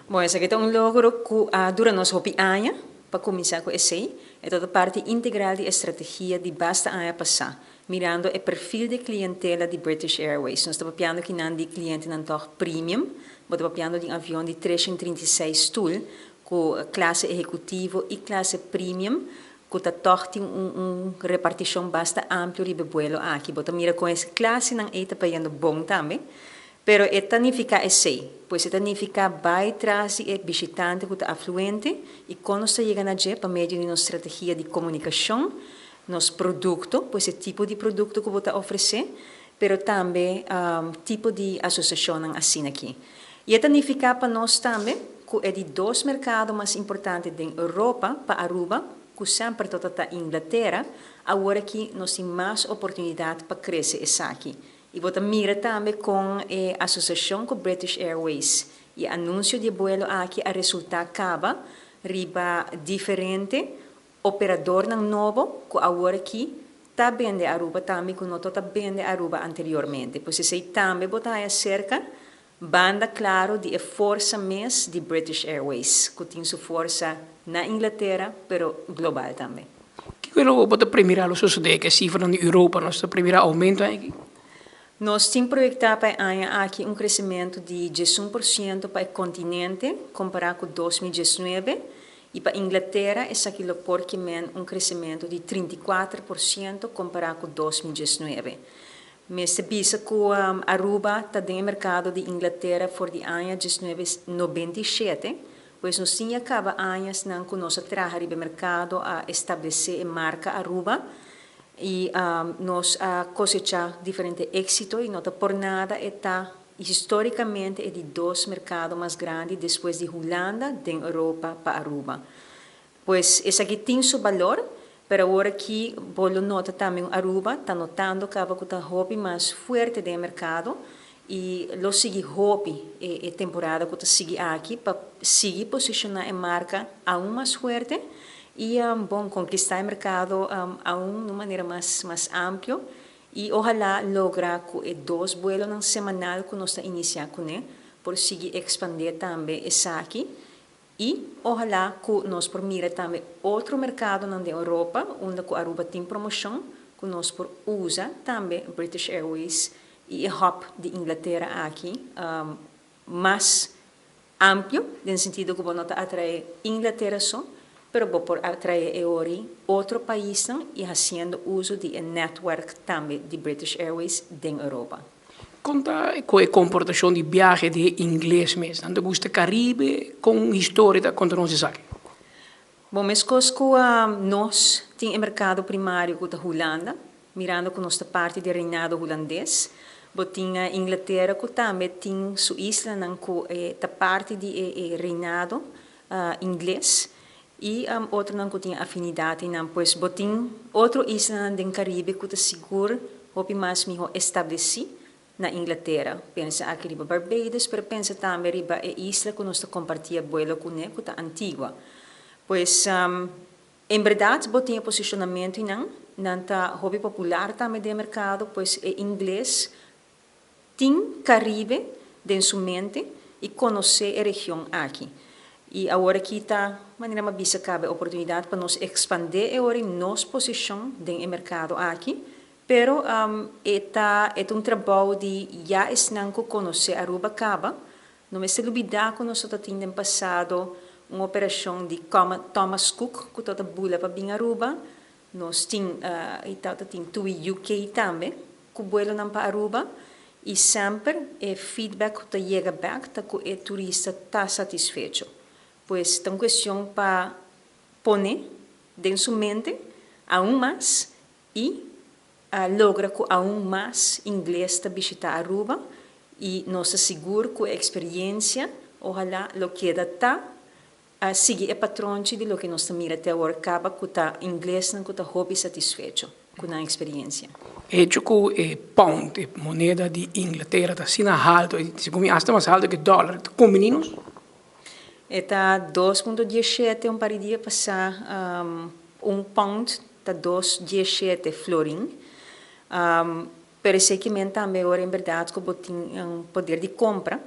Bon, esaki ta un logro ku a dura nos hopi aña pa kuminsá ku esei. E ta parti integral di strategia di basta aña pasá, mirando e perfil di klientela di British Airways. Nos ta papiando akinan di klientenan toch premium, bo ta papiando di avion di 336 stul, ku klase ehekutivo i klase premium, ku ta toch tin un repartishon basta amplio di vuelo aki. Bo ta mira ku e klasenan ei ta pagando bon tambe. Pero e ta nifiká esei, pues e ta nifiká bai tras e bishitante ku ta afluente i kon nos yega na dje pa medio di nos strategia di komunikashon, nos produkto, pues e tipo di produkto ku bo ta ofresé, pero tambe tipo di asosiashon asina aki. I e ta nifiká pa nos tambe ku e di dos merkado mas importante na Europa, pa Aruba, ku semper ta Inglatera, awor aki nos tin mas oportunidat pa krese esaki. I bo ta mira tambe ku e asosiashon ku British Airways i anunsio di vuelo aki a resultá kaba riba diferente operadornan nobo ku awor aki ta bende Aruba tambe, ku no ta bende Aruba anteriormente. Pues esei tambe bo ta serka banda klaro di forsa mes di British Airways, ku tin su forsa na Inglatera, pero global tambe. Kiko bo ta premirá lo sosodé ku sifra na Europa, nos ta premirá oumento aki? Nos tin proyektá pa e aña aki un kresementu di 11% pa e kontinente, kompará ku 2019, i pa Inglatera esaki lo por men un kresementu di 34% kompará ku 2019. Mester bisa ku Aruba ta den merkado di Inglatera for di aña 1997, pues nos tin kaba añanan ku nos a traha riba merkado, a establesé e marka Aruba i nos a kosechá diferente éksito i no ta por nada ta histórikamente e di dos merkado mas grandi despues di Hulanda den Europa pa Aruba. Pues esaki tin su balor, pero awor aki bo lo nota tambe Aruba ta notando kaba ku ta hopi mas fuerte den merkado i lo sigui hopi e temporada ku ta sigui aki pa sigui posishoná e marka aún mas fuerte i bon, konkistá e merkado aún di manera mas amplio i ohalá logra ku e dos vuelonan semanal ku nos ta inisiá kuné por sigui ekspandé tambe esaki i ohalá ku nos por mira tambe otro merkadonan na Europa unda ku Aruba tin promoshon, ku nos por usa tambe British Airways i e hub di Inglatera aki mas amplio, den sentido ku no ta atraé Inglatera so, pero bo por atraé otro pais i hasiendo uso di e network tambe di British Airways den Europa. Kon ta ku e komportashon di biahe di ingles mes? Nan ta gusta Karibe, kon historia ta konta nos esaki? Bon, meskos ku nos tin e merkado primario ku ta Hulanda, mirando ku nos ta parti di reinado hulandes, bo tin Inglatera ku tambe tin su islanan ku ta parti di e reinado ingles i otronan ku tin afinidat nan. Pues bo tin otro islanan den Karibe ku ta sigur hopi mas mihó establesí na Inglatera. Pensa aki riba Barbados, pero pensa tambe riba e isla ku nos ta kompartí vuelo kuné, ku ta Antigua. Pues en berdat bo tin posishonamentu nan ta hopi popular tambe den merkado, pues e ingles tin Karibe den su mente i konosé e region aki. I awor aki ta, manera m'a bisa kaba, oportunidat pa nos ekspandé e ora nos posishon den e merkado aki, pero e ta un trabou di ya esnan ku konosé Aruba kaba. No mester lubidá ku nos tin den pasado un operashon di Thomas Cook ku ta bula pa bin Aruba. Nos tin tin TUI UK tambe ku buelonan pa Aruba i semper e feedback ku ta yega bèk ta ku e turista ta satisfecho. Pues ta un kuestion pa pone den su mente aún mas i logra ku aún mas ingles ta bishitá Aruba i nos ta sigur ku e eksperensia ohalá lo keda ta sigui e patronchi di loke nos mira te awor kaba, ku ta inglesnan ku ta hopi satisfecho ku nan eksperensia. Hecho ku e pound, e moneda di Inglatera, ta asina haltu, segun asta mas haltu ku dòler, kombiní nos? E ta 2.17 un par di dia pasá, un pound ta 2.17 florin. Pero esei men tambe ora en berdat ku bo tin un poder di kompra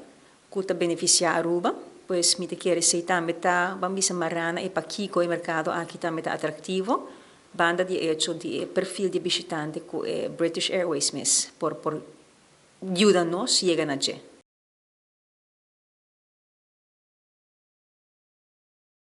ku ta benefisiá Aruba. Pues mi ta kere esey tambe ta, ban bisa, mará na e pakiko e mercado aki tambe ta atractivo, banda di hecho di perfil di bishitante cu British Airways mes por yuda nos yega na dje.